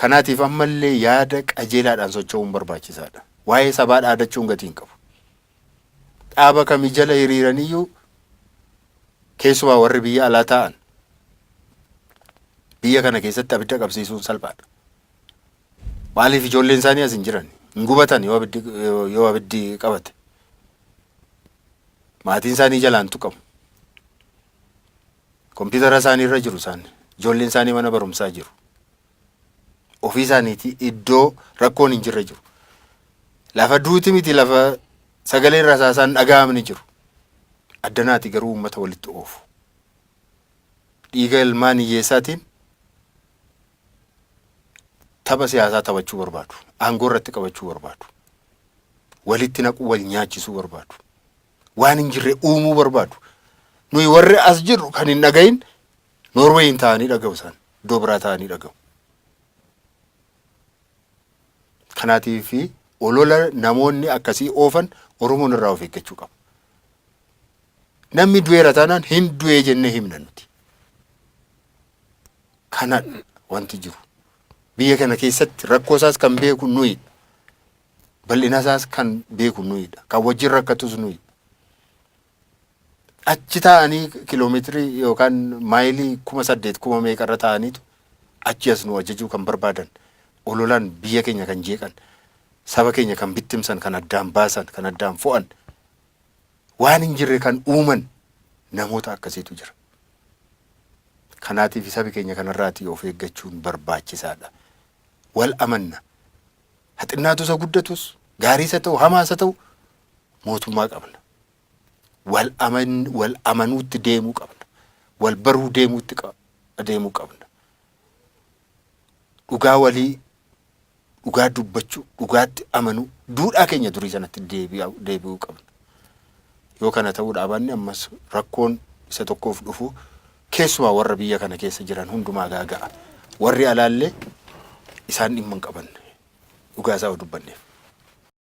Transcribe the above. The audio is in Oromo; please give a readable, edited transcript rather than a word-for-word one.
Kanaatiif ammallee yaada qajeelaadhaan socho'uun barbaachisaadha. Waa'ee sabaa dhaadachuun gatii hin qabu. Dhaaba kami jala hiriiraniyyuu keessumaa warri biyya alaa taa'an biyya kana keessatti abidda qabsiisuun salphaadha. Maaliif ijoolleen isaanii as hin jiran? Hin gubatan yoo abiddi, yoo abiddi qabate. Maatiin isaanii jalaan tuqamu. Kompiitara isaanii irra jiru isaan. Ijoolleen isaanii mana barumsaa jiru. Ofii isaaniitii iddoo rakkoon hin jirre jiru. Lafa duuti miti lafa sagaleen rasaasaan dhaga'amni jiru. Addanaati garuu uummata walitti oofu. Dhiiga ilmaan hiyyeessaatiin tapha siyaasaa taphachuu barbaadu. Aangoo irratti qabachuu barbaadu. Walitti naquu wal nyaachisuu barbaadu. Waan hin jirre uumuu barbaadu. Nuyi warri as jirru kan hin dhagahin Noorweeyin taa'anii dhaga'u isaan. Iddoo biraa taa'anii dhaga'u. Kanaatiif olola namoonni akkasii oofan Oromoon irraa of eeggachuu qaba. Namni du'eera taanaan hin du'ee jennee himna nuti. Kanadha wanti jiru. Biyya kana keessatti rakkoo isaas kan beeku nuyidha. Bal'ina isaas kan beeku nuyidha. Kan wajjin rakkatus nuyidha. Achi taa'anii kiloomeetirii yookaan maayilii 8000 kuma meeqarra taa'aniitu achi as nu ajajuu kan barbaadan ololaan biyya keenya kan jeeqan saba keenya kan bittimsan kan addaan baasan kan addaan fo'an waan hin jirre kan uuman namoota akkasiitu jira. Kanaatiif sabi keenya kanarraatii of eeggachuun barbaachisaadha. Wal amanna. Haxinnaatus haa guddatus, gaariis haa ta'u, hamaas haa ta'u mootummaa qabna. Wal aman wal amanuutti deemuu qabna. Wal baruu deemuutti deemuu qabna. Dhugaa walii dhugaa dubbachuu, dhugaatti amanuu, duudhaa keenya durii sanatti deebi'uu qabna. Yoo kana ta'uu dhaabanne ammas rakkoon isa tokkoof dhufu keessumaa warra biyya kana keessa jiran hundumaa gaaga'a. Warri alaallee isaan dhimma hin qaban dhugaa isaa dubbanneef.